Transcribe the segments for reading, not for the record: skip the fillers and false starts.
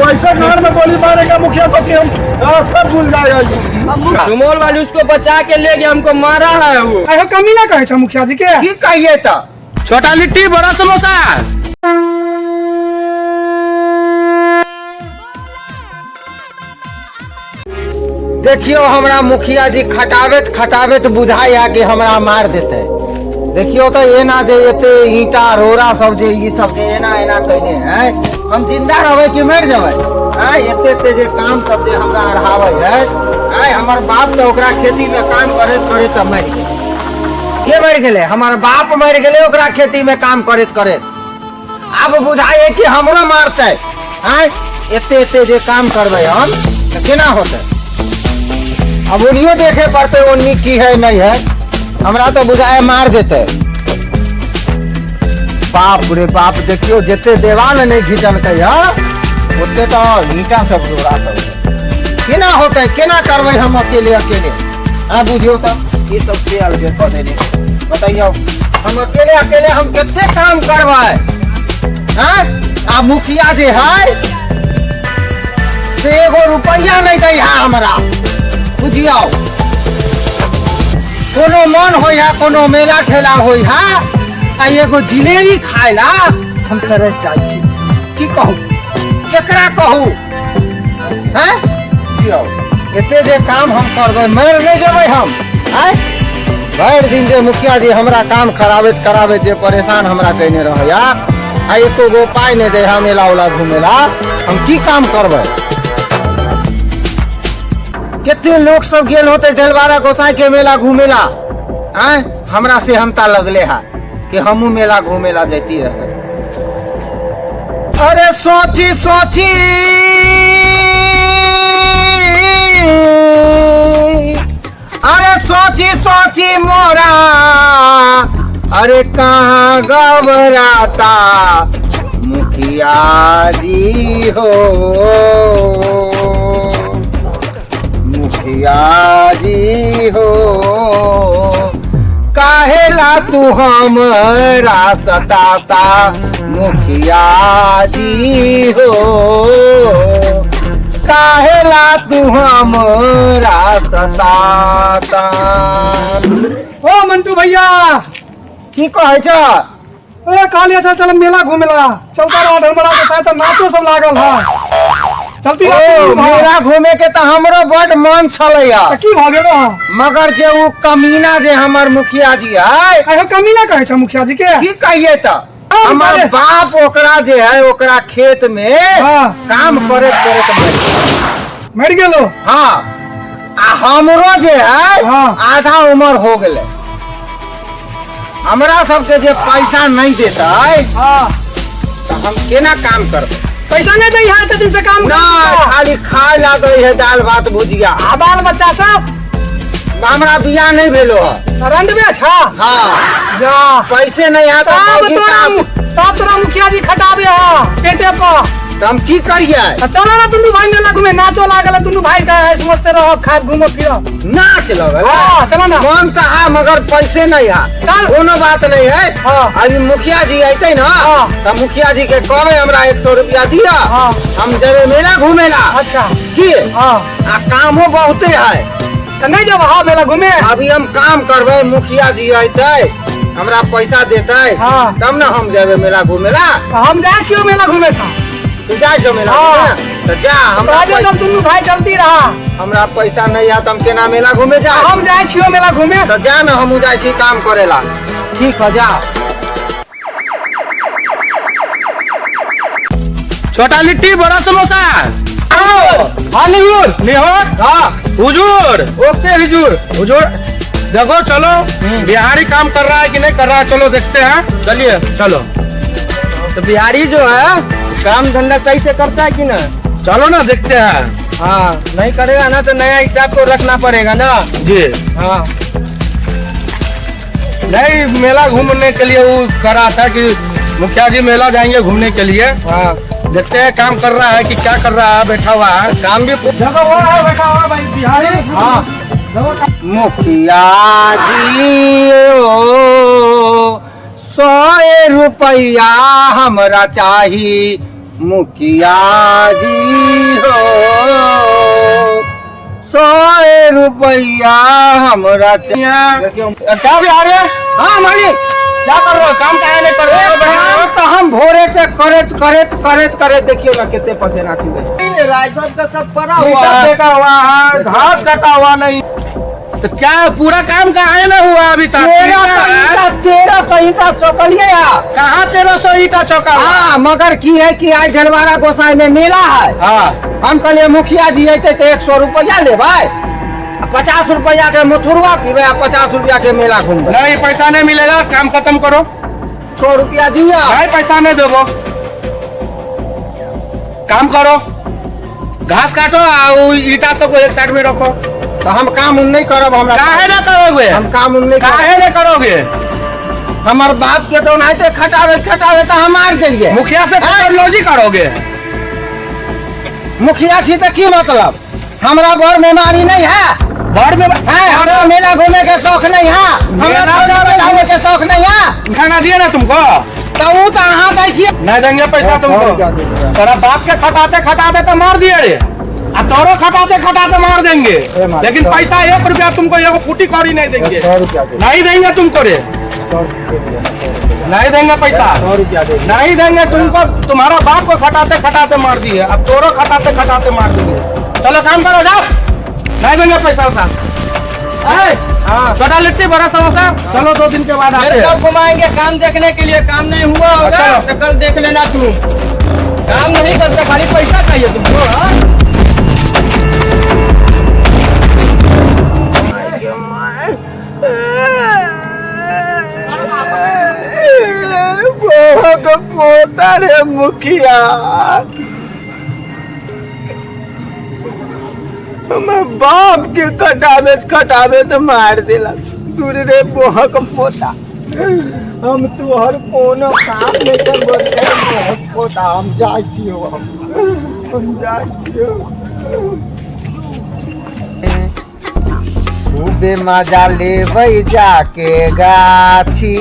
तो ऐसा गाड़ में गोली मारेगा मुखिया को कि हम रास्ता भूल जाएगा। डुमोर वाली उसको बचा के ले गया, हमको मारा है वो। आहो कमी ना कहै छ मुखिया जी के। की कहिए तऽ? छोटा लिट्टी बड़ा समोसा। देखियो हमरा मुखिया जी खटाबैत खटाबैत बुझाइ है कि हमरा मार देते। देखियो तऽ एना जे एते ईंटा रोड़ा सब जे ई सब जे एना एना कयने है, हम जिंदा रहबै कि मरि जेबै? आँय, एते एते जे काम सब जे हमरा अढ़ाबै है, आँय, हमर बाप तऽ ओकरा खेती में काम करैत करैत तऽ मरि गेलै। के मरि गेलै? हमर बाप मरि गेलै ओकरा खेती में काम करैत करैत। आब बुझाइ है कि हमरो मारतै। आँय, एते एते जे काम करबै हम तऽ केना होतै? अब ओनियो देखे पड़तै, ओन्नी की है नहीं है। हमरा तऽ बुझाइ मार देतै। बाप रे बाप, देखियो जते देवाल नहीं घिचलकै है ओते तऽ ईंटा सब रोड़ा सब केना होतै? केना करबै हम अकेले अकेले? हाँ बुझियो तऽ ई सब से अलगे कऽ देने। बतैयौ हम अकेले अकेले हम कते काम करबै? हाँ, आ मुखिया जे है से एगो रुपैआ नहीं दै है हमरा। बुझियौ कोनो मन होइ है, कोनो मेला ठेला होइ है, आ एगो जिलेबी खाय ला हम तरस जाइ छी। की कहू, केकरा कहू? हैं बुझियौ एते जे काम हम करबै मरि नहि जेबै हम? आँय, भरि दिन जे मुखिया जी हमरा काम कराबैत कराबैत जे परेशान हमरा कयने रहैया, आ एको गो पाइ नहि दै है मेला उला घुमेला, हम की काम करबै? कते लोक सब गेल होते ढेलवारा गोसाई के मेला घूमेला। आँय, हमरा सेहनता लगले है कि हमहूँ मेला घूमेला जैती रहे। अरे सोची सोची, अरे सोची सोची मोरा, अरे कहाँ घबराता मुखिया जी हो, मुखिया जी हो, काहेला तू हमरा सताता मुखिया जी हो, काहेला तू हमरा सताता। ओ मंटू भैया, की कहै छ? ए कहलिए चल चल मेला घूमेला चलता रहा, ढलमड़ा के साथ नाचो सब लागल है, चलती रहा। ओ, मेला घूमे के तऽ हमरो बड मन छलैया। तऽ की भऽ गेलो? मगर जे उ कमीना जे हमर मुखिया जी है। आहो कमीना कहै छ मुखिया जी के? की कहिए तऽ, हमर अरे। बाप ओकरा जे है ओकरा खेत में हाँ। काम करैत करैत मरि गेल। मरि गेलो? हाँ, आ हमरो जे है हाँ। आधा उम्र हो गेलै, हमरा सबके जे पैसा नहीं देतै हाँ। तऽ हम केना काम करबै? पैसा नहीं दै है तऽ दिन से काम ना, खाली खाय ला दै है दाल भात भुजिया। आ बाल बच्चा सब? हमरा बियाह नहीं भेलो है। रंडबे छा? हाँ। जा। पैसे नहीं है तब तोरा तब तोरा मुखिया जी खटाबे है पेटे पर। तऽ हम की करियै? तऽ चलो ना दुनू भाई मेला घूमे, नाचो लागल है, दुनू भाई का ऐश मौज से रहो, खाए घूमो फिरो। नाच लगल है? हाँ, चलो ना। मन तऽ है मगर पैसे नहीं है। चल। कोनो बात नहीं है। हाँ। अभी मुखिया जी अयतै ना हाँ। तऽ मुखिया जी के कहबै हमरा 100 रुपया दिअ, हाँ। हम जेबै मेला घूमेला। अच्छा। की? हाँ। आ कामो बहुते है। तऽ नहीं जेबै हाँ मेला घूमे? अभी हम काम करबै, मुखिया जी अयतै हमरा पैसा देतै हाँ। तब ना हम जेबै मेला घूमेला। तऽ हम जाइ छियौ मेला घूमे था। तू जाइ छौ मेला हाँ। घूमे? तऽ जा। हमरा तऽ चल दुनू भाई चलती रहा। हमरा पैसा नहीं है तऽ हम केना मेला घूमे जा? हम जाइ छियौ मेला घूमे। तऽ जा ना, हमहूँ जाइ छी काम करेला। ठीक है, जा। छोटा लिट्टी बड़ा समोसा। हाँ निहुर। निहुर? हाँ। हुजूर। ओके हुजूर। हुजूर देखो, चलो बिहारी काम कर रहा है कि नहीं कर रहा है, चलो देखते हैं। चलिए। चलो। तो बिहारी जो है काम धंधा सही से करता है कि ना? चलो ना देखते हैं। हाँ, नहीं करेगा ना तो नया स्टाफ को रखना पड़ेगा ना। जी। हाँ। नहीं, मेला घूमने के लिए वो कर रहा था कि मुखिया जी मेला जाएंगे घूमने के लिए। हाँ। देखते हैं काम कर रहा है कि क्या कर रहा है, बैठा हुआ है। काम भी देखो वो है बैठा हुआ भाई बिहारी। हाँ। मुखिया जी ओ 100 रुपया हमरा चाही। मुखिया जी हो 100 रुपया हमरा चाहिए। क्या बिहारी? हाँ मालिक। क्या कर रहे हो? काम काहे नहीं कर रहे हो? काम तो हम भोरे से करत करत करत करत देखियो ना कितने पसीना थी गए। राइसन का सब पड़ा हुआ ईटा है। फेंका हुआ है, घास कटा हुआ नहीं, तो क्या पूरा काम काहे नहीं हुआ अभी तक? 1300 ईटा चौकलिए यार। कहाँ 1300 ईटा चौका? हाँ, मगर की है कि आज ढलवारा गोसाई में मेला है। हाँ। हम कहलिए मुखिया जी अते तो 100 रुपया लेबै, 50 रुपया के मथुरवा पीबे, 50 रुपया के मेला घूमबे। नहीं, पैसा नहीं मिलेगा, काम खत्म करो। 100 रुपया दिया। नहीं, पैसा नहीं देबो, काम करो, घास काटो और ईटा सबको एक साइड में रखो। तो हम काम उन नहीं करब। हमरा काहे ना करोगे? हम काम उन नहीं करब। काहे ना करोगे? हमार बाप के तो ओनाहिते खटावे खटावे तो हम मार देलिए। मुखिया से टेक्नोलॉजी करोगे? मुखिया छी तो की मतलब? हमरा बड़ मेहमानी नहीं है। बड़ में है, हमरा मेला घूमे के शौक नहीं है, हमरा मेला खाना बनावे के शौक नहीं है। खाना दिए ना तुमको? तो वो तो अहाँ दै छियै। नहीं देंगे पैसा तुमको। तेरा बाप के खटाते खटाते तो मार दिए रे, आ तोरो खटाते खटाते मार देंगे, लेकिन पैसा 1 रुपया तुमको एगो फूटी कौड़ी नहीं देंगे। नहीं देंगे तुमको रे, नहीं देंगे पैसा, नहीं देंगे तुमको। तुम्हारा बाप को खटाते खटाते मार दिए, अब तोरो खटाते खटाते मार देंगे। चलो काम करो, जाओ। नहीं देंगे पैसा वैसा। छोटा लिट्टी बड़ा समोसा। चलो 2 दिन के बाद आते हैं। कब घुमाएंगे काम देखने के लिए? काम नहीं हुआ होगा तो कल देख लेना। तुम काम नहीं करते, खाली पैसा चाहिए तुमको। हाँ? बहुत पोता रे मुखिया, हमर बाप के खटाबे खटाबे तो मार देला। दूर रे बोहक पोता, हम तोहर कोनो काम नहीं करबो रे बोहक पोता। हम जाइ छियौ, हम जाइ छियौ। खूबे मजा लेबै जाके गाछी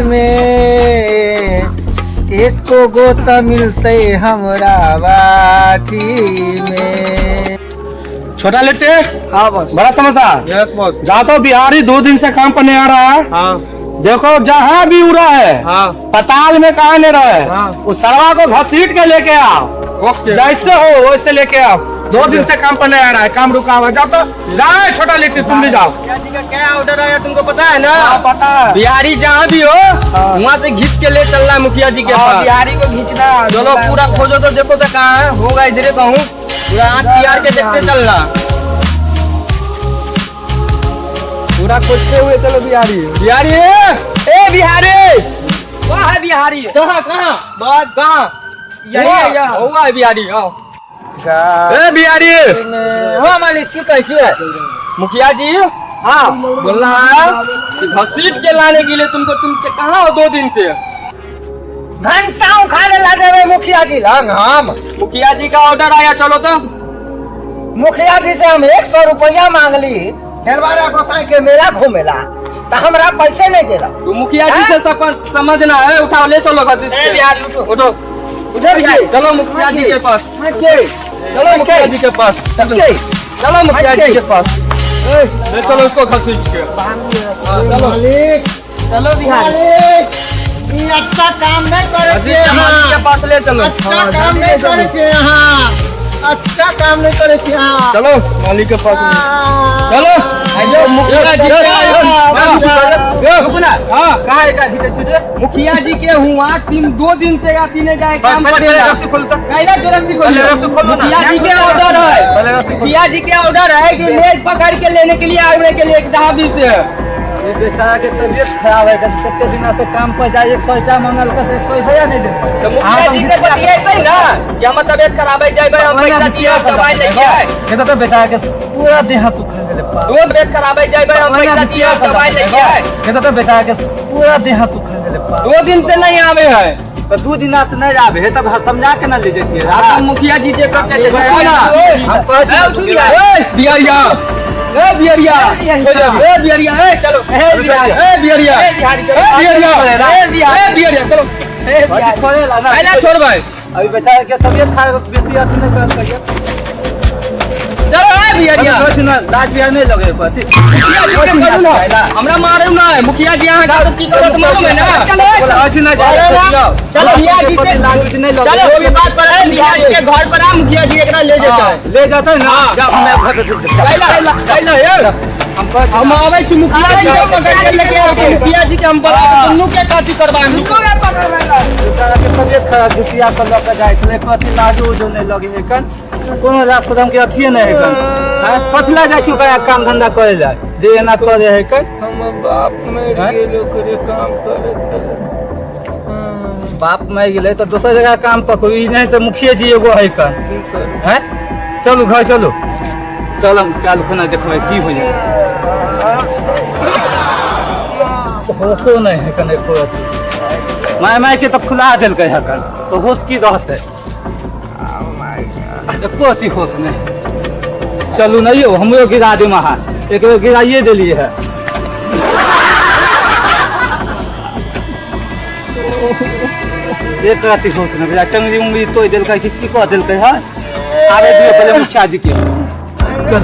में, एको गो त मिलतै हमरा बाछी में। छोटा लिट्टी। हाँ बॉस। बड़ा समोसा। Yes boss. जा तो बिहारी 2 दिन से काम पर नहीं आ रहा है। हाँ। देखो जहाँ भी उड़ा है, हाँ। पताल में कहाँ नहीं रहा है, हाँ। उस सरवा को घसीट के लेके आओ। ओके। जैसे हो वैसे लेके आओ। 2 दिन से काम पर नहीं आ रहा है, काम रुका हुआ है। जाओ तो जाओ, छोटा लिट्टी तुम भी जाओ। मुखिया जी का क्या ऑर्डर आया तुमको पता है ना? हाँ, पता है। बिहारी जहाँ भी हो वहाँ से घींच के ले चलना है मुखिया जी के पास। बिहारी को घींचना। चलो पूरा खोजो तो देखो तो कहाँ है, होगा इधरे कहूँ। पूरा आँख तैयार के देखते चलना, पूरा खोजते हुए चलो। बिहारी बिहारी ए बिहारी, कहाँ है बिहारी? कहाँ कहाँ बात कहाँ? यही है, होगा बिहारी। आओ ए बिहारी। हाँ मालिक, की कहै छियै? मुखिया जी। हाँ बोल रहा है कि घसीट के लाने के लिए तुमको। तुम कहाँ हो 2 दिन से? घंटा उखाड़े ला जेबै मुखिया जी लंग हम। मुखिया जी का ऑर्डर आया, चलो तो। मुखिया जी से हम 100 रुपया मांगली ढलवारा गोसाई के मेला घूमेला, तो हमरा पैसे नहीं देला। तो मुखिया जी से समझना है, उठाओ ले चलो घसीट के। उठो उठो बिहारी, चलो मुखिया जी के पास। चलो मुखिया जी के पास, चलो चलो मुखिया जी के पास ले चलो उसको घसीट के। चलो चलो बिहारी, ई अच्छा काम नहीं करे घसीट के मालिक के पास ले चलो। अच्छा काम नहीं करे छे यहाँ, अच्छा काम नहीं करे छे यहाँ। चलो मालिक के पास चलो। आइयो मुखिया जी के, रुको ना। हां कहां है का घीचे छे? मुखिया जी के हुआ 2 दिन से आती नहीं जाए काम करेला। रस्सी खोल तो। पहले जो रस्सी खोल। पहले रस्सी खोलो ना। मुखिया जी के ऑर्डर है, पहले रस्सी खोलो। मुखिया जी के ऑर्डर है कि ले पकड़ के लेने के लिए आने के लिए एक दहाबी से। ये बेचारा के तबियत खराब है, कितने दिन से काम पर जाए, 100 रुपया मंगल का 100 रुपया नहीं देता। तो मुखिया जी से बतियाते ना कि हमर तबियत खराब है, जाए हम पैसा दिए दवाई लेके आए। ये तो बेचारा के पूरा देह सुखा गेलै। तो तबियत खराब है, जाए हम पैसा दिए दवाई लेके आए। ये तो बेचारा के पूरा देह सुखा गेलै। 2 दिन से नहीं आवे है। तो 2 दिन से नहीं आवे है तब समझा के ना ले जतिए। आप मुखिया जी जे करते से ना हम कहै छी बिहारिया, ए बिहारिया, ए बिहारिया, ए चलो, ए बिहारिया, ए बिहारिया, ए बिहारिया, ए बिहारिया, चलो, ए बिहारिया, पहला छोड़ भाई। अभी बेचारा के तबियत खराब बेसी अथी नहीं कर सके। चलो ए बिहारिया। सोच ना लाज बिहार नहीं लगे पति। मुखिया जी के करू ना, हमरा मारे ना है मुखिया जी। अहाँ के की करत मालूम है ना? अच्छी ना जाए। चलो मुखिया जी से लाज नहीं लगे। चलो वो भी बात पर है, मुखिया जी के घर पर आ, मुखिया जी एकरा ले जेतै। ले जाते ना, जा मैं घर पे कैला कैला यार, हम आबै छी मुखिया जी के पकड़ के लेके आबै, मुखिया जी के हम बता दुनू के कथी करबाएम। बेचारा के तबियत खराब घुसिया के लऽ के जाइ छलै, कथी लाजो उजो नहि लगे है कन, कोनो लाज शरम के अथिये नहि है कन। कथी लए जाइ छी ओकरा काम धंधा करे लए जे एना करे है कन? हमर बाप मरि गेल ओकरे काम करे छलै। बाप मरि गेलै तऽ दोसर जगह काम पकड़ू, ई नहि से मुखिये जी एगो है कन। की करू? हैं? चलू घर चलू, चल हम काल्हि खुना देखबै की होइ है। होशो नहि है कन एको अथी। माय माय के तऽ फुला देलकै है कन, तऽ होश की रहतै? एको अथी होश नहि। चलू नहि यौ, हमरो गिरा देम अहाँ, एक बेर गिराइए देलियै है। एक रति होश नहि बुझा, टंगरी उंगरी तोड़ि देलकै कि की कऽ देलकै है। आबे दियौ पहिले मुखिया जी के। चल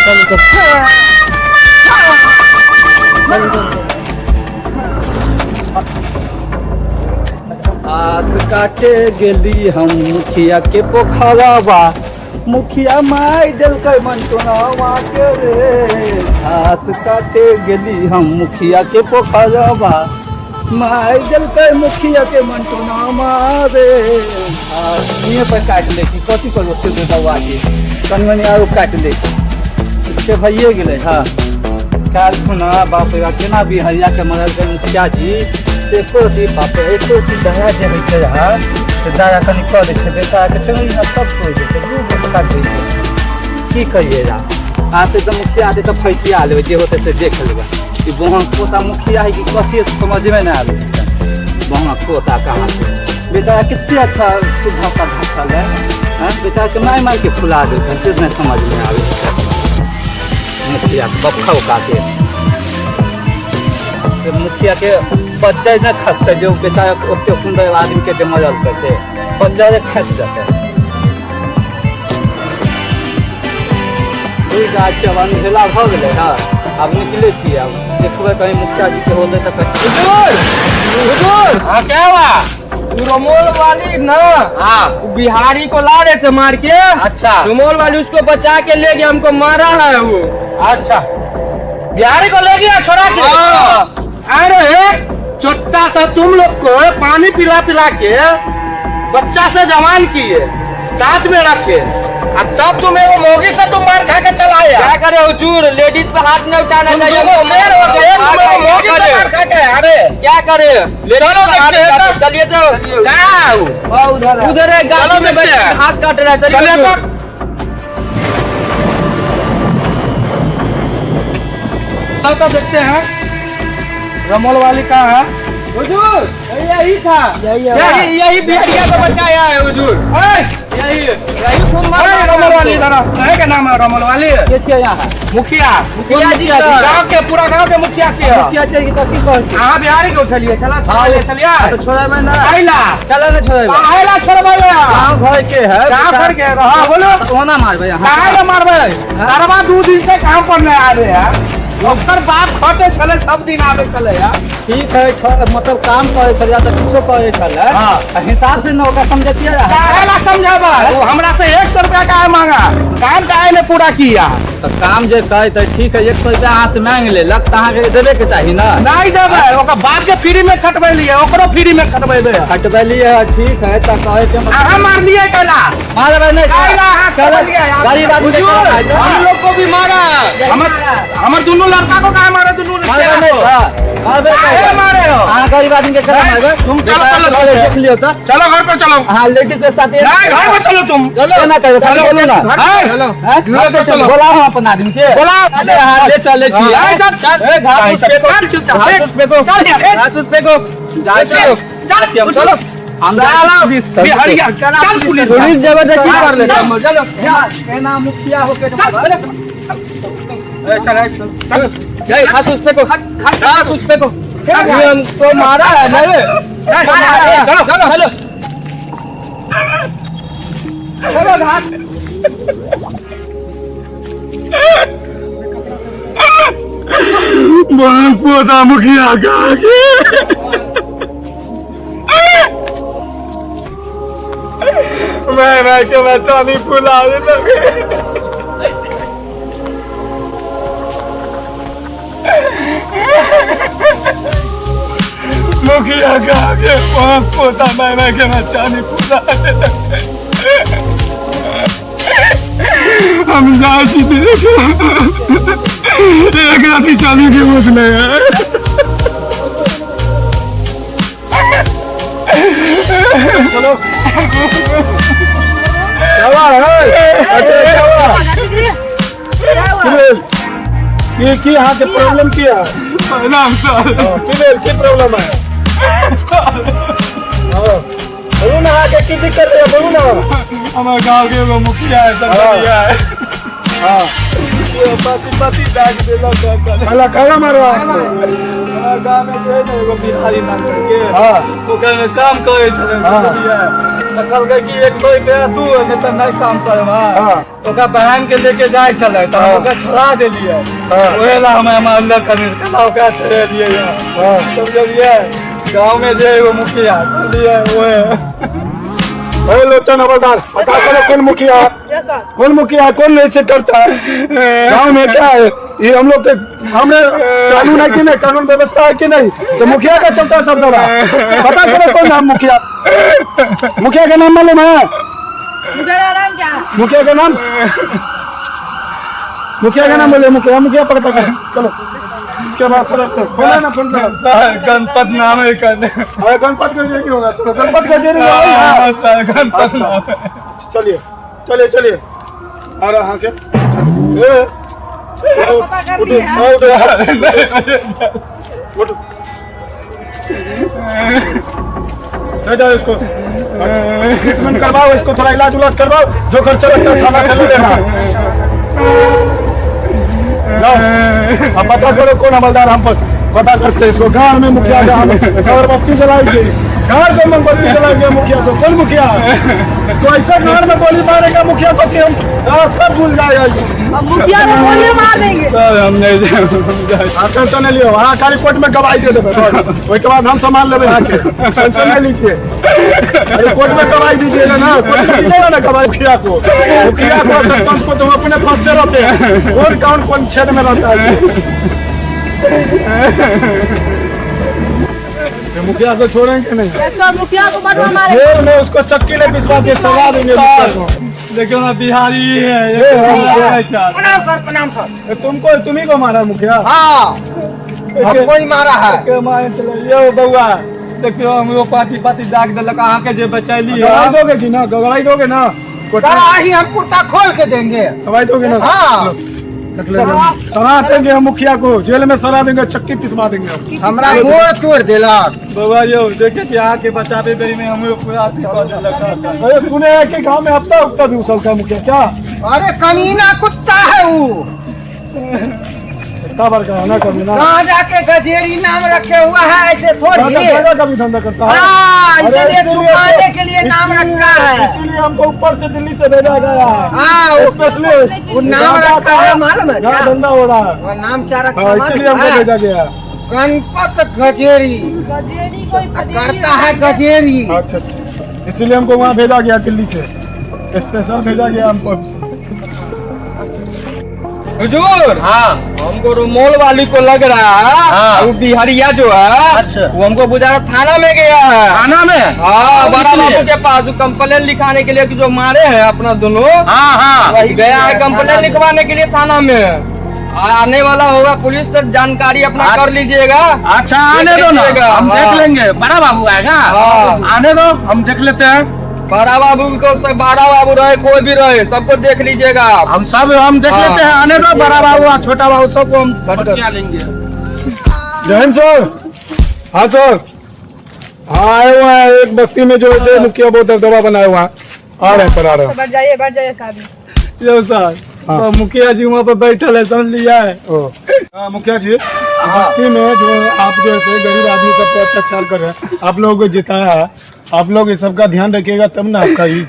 चल चल। आस काटे गेली हम मुखिया के पोखरवा, मुखिया माय देलकै मंटोनवा के रे। आस काटे गेली हम मुखिया के पोखरवा, माय देलकै मुखिया के मंटोनवा रे। हियाँ पर काटि लै छी, कथी करू ओते दवा के, कनि मनि आरो काटि लै छी, से भइए गेलै। हँ काल्हि खुना बाप रे केना बिहरिया के मरलकै मुखिया जी, से एको अथी बाप रे एको अथी दया जे होइते रहै से दया कनि कऽ दै छै। बेचाराके टंगरी हाथ सब तोड़ि देलकै, 2 गो टका घुरि गेलै। की कहियै रा, आते तऽ मुखिया आते तऽ फैसिया लेबै, जे होतै से देख लेबै। ई बहन पोता मुखिया है कि कथी समझमे नहि आबै छै। बहन पोता कहाँ से बेचारा कते अच्छा सुधा साधा छलै, हँ बेचाराके माय माय के फुला देलकै, से नहि समझमे आबै छै। मुखिया के बफा के से मुखिया के बच्चा नहि खसतै, जे बेचारा ओते सुन्दर आदमी के जे मरलकै से बच्चा जे खसि जेतै। दू गाछ आब अन्धेला भऽ गेलै हँ, आब निकलै छियै, आब देखबै कहीं मुखिया जी के होतै तऽ कहीं। हुजूर हुजूर। हाँ क्या हुआ? रुमोल वाली ना, हाँ बिहारी को ला रहे थे मार के। अच्छा। रुमोल वाली उसको बचा के ले गया, हमको मारा है वो। अच्छा, बिहारी को ले गया छोड़ा के? हाँ। अरे चोट्टा सा तुम लोग को पानी पिला पिला के बच्चा से जवान किए, साथ में रखे, और तब तुम एगो मोगी से तुम मार खा के चला आया। क्या करे हुजूर, लेडीज पर हाथ नहीं उठाना तुम चाहिए। दोनों शेर हो गए, तुम एगो मोगी से क्या मार खा के। अरे क्या करे, चलो देखते हैं तो। चलिए तो। जाओ। उधर है, गाछी चलो में बैठ देखते हैं। घास काट रहा है। चलिए चलिए हुजूर। तो। तो देखते हैं रमोल वाली कहाँ है। हुजूर यही था, यही यही बिहारिया को बचाया है हुजूर। यही यही खूब मार ए, रमोल वाली इधर आओ। कहे के नाम है रमोल वाली? के छियै अहाँ? मुखिया। मुखिया जी सर। गांव के, पूरा गांव के मुखिया छियै। मुखिया छियै कि कथी कहै छियै? अहाँ बिहारी के उठेलियै, चला छोड़ाइले चलियै। तऽ छोड़ेबै ना। आइला। चला ना छोड़ेबै। आइला छोड़बै। गाँव घर के है। गाँव घर के है। हाँ, बोलो। ओना मारबै अहाँ। काहे ना मारबै? सरवा 2 दिन से काम पर नहीं आबे है। ओकर बाप खटे छलै, सब दिन आबे छलै यार। ठीक है, मतलब काम करै छलै तऽ किछो करै छलै। हाँ। आ हिसाब से न ओकरा समझतियै रहै। काहे ला समझाबै? वो हमरा से 100 रुपया काहे मांगा? काम काहे ने पूरा किया? तऽ काम जे कहै तऽ ठीक है, 100 रुपया अहाँ से मांगि लेलक तऽ अहाँके देबे के चाही ना। नहीं देबै, ओकर बाप के फ्री में खटबेलियै, ओकरो फ्री में खटबेबै। खटबेलियै ठीक है, तऽ कहै के मतलब अहाँ मारलियै कैला? मारबै नहि। कैला अहाँ चलो, खटबेलियै? गरीब आदमी के हुजूर, काम है। हम लोग को भी मारा। हमर दुनू लड़का को काहे मारे? दुनू मारबै नहि, हाँ। मारबै काहे नहि। मारे हो? अहाँ गरीब आदमी के केना मारबै? तुम चलो, बेचारा चलो, घरे चलो। देख लियौ तऽ। चलो घर पर चलो। अहाँ लेडीज के साथ नहीं, घर पर चलो तुम। केना करबै? खाली चलो, बोलू ना। चलो। हाँ? घर पर चलो। बोलाउ हम अपन आदमी के। बोलाउ। अरे अहाँ ले चलै छी। हाँ, चल, चल। ए, घास फूस फेंको। चल, चुपचाप। घास फूस फेंको। चल, चल। घास फूस फेंको। जाइ चलो। चल, छी हम। चलो। हम जाइ छी पुलिस तर। बिहारिया, चल पुलिस। पुलिस जबरदस्ती कर लेता है। चलो। केना मुखिया होके ए, चल, ए, चल। चल। घास फूस फेंको। घास फूस फेंको। ये हमको मारा है ना रे। मारा है। चलो चलो चलो चलो घाट। पोता मुखिया का के मैं के बच्चा नहीं फुला देलक। मुखिया का के पोता मैं के बच्चा नहीं फुला देलक। हम जाइ छी देखे एक राति चाली के होश नहीं है। चलो अच्छा की यहाँ के प्रॉब्लम की है? प्रणाम सर। की प्रॉब्लम है? बोलू ना अहाँके की दिक्कत है, बोलू ना। हमारे गाँव के एगो मुखिया है सब है। हाँ पति पति दाग देलक। कहला कहला मारो हमारे गाँव में जे है ने एगो बिहारी नाम करके। हाँ ओकरा में काम करे छलै तऽ कहलकै कि 100 रुपया दू नहि तऽ नहि काम करब। हाँ ओकरा बहन के लेके जाइ छलै तऽ हम ओकरा छोड़ा देलियै। ओहे ला हमे मारलक कनि केना ओकरा छोड़ेलियै। हाँ समझलियै गाँव में जे एगो मुखिया समझलियै ओहे। अरे लोचन हवलदार पता करो कौन मुखिया, कौन मुखिया, कौन ऐसे करता है गाँव में? क्या है ये हम लोग के हमने कानून है कि नहीं, कानून व्यवस्था है कि नहीं? तो मुखिया का चलता है सब दवा। पता करो कौन नाम मुखिया, मुखिया का नाम मालूम है? मुखिया का नाम, मुखिया का नाम बोले। मुखिया मुखिया पकड़ा कर चलो उसके बाद पता करो। फोन है ना, फोन करो। गणपत नाम है करने। अरे गणपत गजेरी होगा। चलो गणपत गजेरी होगा। सर गणपत नाम। चलिए चलिए चलिए आ रहा हाँ के पता कर लिए। ले जाओ इसको, ट्रीटमेंट करवाओ इसको, थोड़ा इलाज उलाज करवाओ, जो खर्चा लगता है थाना से ले लेना। जाओ अब पता करो कौन हवलदार हम पर पता करते हैं इसको। गांव में मुखिया का हम अगरबत्ती जलाएंगे, घर में मोमबत्ती जलाएंगे मुखिया को। कौन मुखिया तो ऐसा घर में गोली मारेगा मुखिया को कि हम सब भूल जाएगा। मुखिया को गोली मार देंगे। सर हम नहीं टेंशन नहीं लियो। हाँ खाली कोर्ट में गवाही दे देবে, ओहिके बाद हम संभाल लेबै अहाँके, टेंशन नहीं लीजिए। अरे कोर्ट में गवाही दीजिएगा ना, कोर्ट में दीजिएगा ना गवाही। मुखिया को, मुखिया को सरपंच को तो हम अपने फंसते रहते हैं, कौन कौन कौन छेद में रहता है। मुखिया को छोड़ेंगे नहीं सर, मुखिया को बटवा मारे जेल में, उसको चक्की ने पिसवा के सजा देंगे। देखियो ना बिहारी है। प्रणाम सर, प्रणाम सर। तुमको तुम्ही को मारा मुखिया? हाँ हमको ही मारा है। के मारे चले यो बउआ देखियो हमरो पाती पाती दाग देलक। अहाँ के जे बचैली गवाही दोगे जी ना, गवाही दोगे ना? गवाही हम कुर्ता खोल के देंगे। गवाही दोगे ना? हाँ सरा देंगे हम मुखिया को, जेल में सरा देंगे, चक्की पिसवा देंगे। हमरा गोड़ तोड़ देलक। बउआ यो देखे छी अहाँ के बचाबे बेरी में हमरो पूरा अथी कऽ देलक। अरे सुने हैं कि गांव में हफ्ता उफ्ता भी उछलता है मुखिया क्या? अरे कमीना कुत्ता है वो, इतना बड़का है ना कमीना। कहाँ जाके गजेरी नाम रखे हुआ है, ऐसे थोड़ी का भी धंधा करता है। हाँ इसीलिए छुपाने के लिए नाम रखा है, इसीलिए हमको ऊपर से दिल्ली से भेजा गया है। हाँ स्पेशली वो नाम रखा है, मालूम है क्या धंधा हो रहा है, वो नाम क्या रखा है? इसीलिए हमको भेजा गया। गणपत गजेरी, गजेरी कोई करता है गजेरी। अच्छा अच्छा, इसीलिए हमको वहाँ भेजा गया दिल्ली से, स्पेशल भेजा गया हमको। हुजूर हाँ हमको रुमाल वाली को लग रहा है। हाँ। वो बिहारिया जो है, अच्छा वो हमको बुझा थाना में गया है। थाना में? हाँ बड़ा बाबू के पास कंप्लेन लिखाने के लिए कि जो मारे हैं अपना दोनों। हाँ हाँ वही गया है कंप्लेन लिखवाने के लिए थाना में। आने वाला होगा पुलिस तक जानकारी अपना कर लीजिएगा। अच्छा आने दो ना, हम देख लेंगे। बड़ा बाबू आएगा, आने दो, हम देख लेते हैं। बड़ा बाबू को सब, बड़ा बाबू रहे कोई भी रहे सबको देख लीजिएगा। हम सब हम देख लेते हैं, आने दो। बड़ा बाबू और छोटा बाबू सबको हम बचा लेंगे। जय हिंद सर। हाँ सर, हाँ आए हुए हैं एक बस्ती में जो है मुखिया बहुत दबदबा बनाए हुआ है। आ रहे हैं सर, आ रहे हैं। बैठ जाइए, बैठ जाइए साहब। यो सर तो मुखिया जी वहाँ पे बैठल है, समझ लिया है। ओ हाँ, मुखिया जी, बस्ती में जो आप जो है से गरीब आदमी सब पे अत्याचार कर रहे हैं, आप लोगों को जिताया है, आप लोग इस सब का ध्यान रखिएगा तब ना आपका ही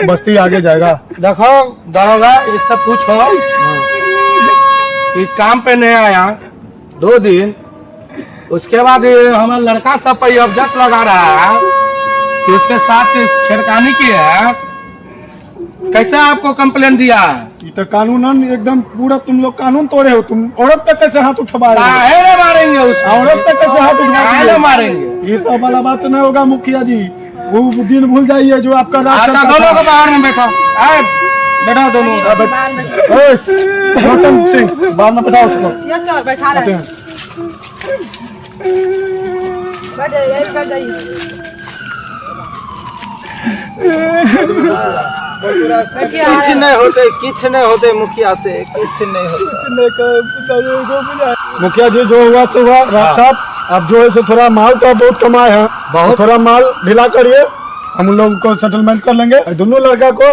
बस्ती आगे जाएगा। देखो दरोगा, इससे पूछो कि काम पे नहीं आया 2 दिन, उसके बाद ये हमारा लड़का सब पर अबजस लगा रहा है कि उसके साथ छेड़खानी की है। कैसे आपको कंप्लेन दिया है? ये तो कानूनन एकदम पूरा तुम लोग कानून तोड़े हो। तुम औरत पे कैसे हाथ उठवा रहे हो? काहे ना मारेंगे उसको? औरत पे कैसे हाथ उठवा काहे रहे ना हो? मारेंगे? ये सब वाला बात नहीं होगा मुखिया जी, वो दिन भूल जाइए जो आपका राज अच्छा चलता दोनों था। को बाहर में बैठो, आए बैठो दोनों। ओए, रोशन सिंह बाहर में बैठाओ उसको। यस सर, बैठा रहे हैं। बैठ जाइए, बैठ जाइए। किछु नहि होतै, किछु नहि होतै मुखिया से, किछु नहि होतै। मुखिया जी जो हुआ सो हुआ। राज साहब आप जो है सो थोड़ा माल तो आप बहुत कमाए हैं, बहुत थोड़ा माल ढीला करिए, हम लोग को सेटलमेंट कर लेंगे। दोनों लड़का को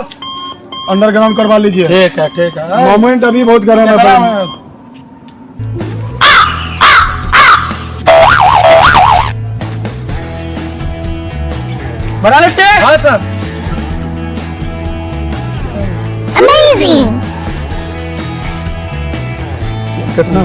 अंडरग्राउंड करवा लीजिए। ठीक है, ठीक है। मोमेंट अभी बहुत गर्म है भाई। बना लेते। हाँ सर। कितना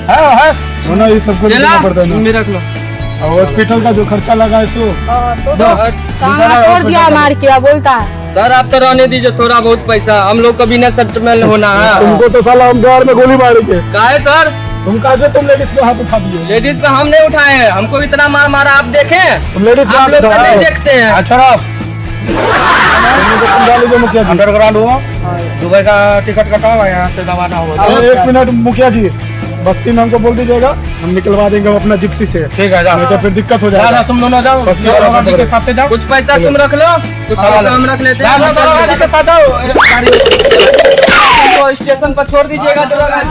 हाँ हाँ होना ये सबको चला देना पड़ता है ना। मेरा रख लो। और हॉस्पिटल का जो खर्चा लगा है सो कहाँ तोड़ दिया मार के, अब बोलता है। सर आप तो रहने दीजिए थोड़ा बहुत पैसा, हम लोग कभी ना सेटलमेंट होना है। तुमको तो साला हम द्वार में गोली मारेंगे। काहे सर? तुम कैसे तुम लेडीज पे हाथ उठा दिए? लेडीज पे हम नहीं उठाए हैं, हमको इतना मार मारा आप देखें? तुम लेडीज पे आप हाथ लोग तो उठा नहीं देखते हैं। अच्छा समझा लीजिए मुखिया जी। अंडरग्राउंड हो, दुबई का टिकट कटाओ, यहाँ से रवाना हो। अरे 1 मिनट मुखिया जी, बस्ती में हमको बोल दीजिएगा, हम निकलवा देंगे अपना जिप्सी से। ठीक है, जाओ। नहीं तो फिर दिक्कत हो ना जाएगा। ना तुम दोनों जाओ, बस्ती दरोगा जी के साथ जाओ। कुछ पैसा तुम रख लो, कुछ पैसा हम रख लेते हैं। जाओ, दरोगा जी के साथ जाओ। तो स्टेशन पर छोड़ दीजिएगा दरोगा।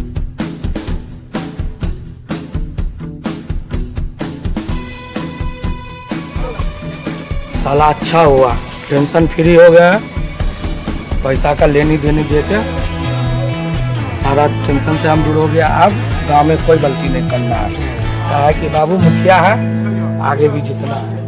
साला अच्छा हुआ, टेंशन फ्री हो गया, पैसा का लेनी देनी दे के सारा टेंशन से हम दूर हो गया। अब गांव में कोई गलती नहीं करना है, कहा कि बाबू मुखिया है, आगे भी जितना है।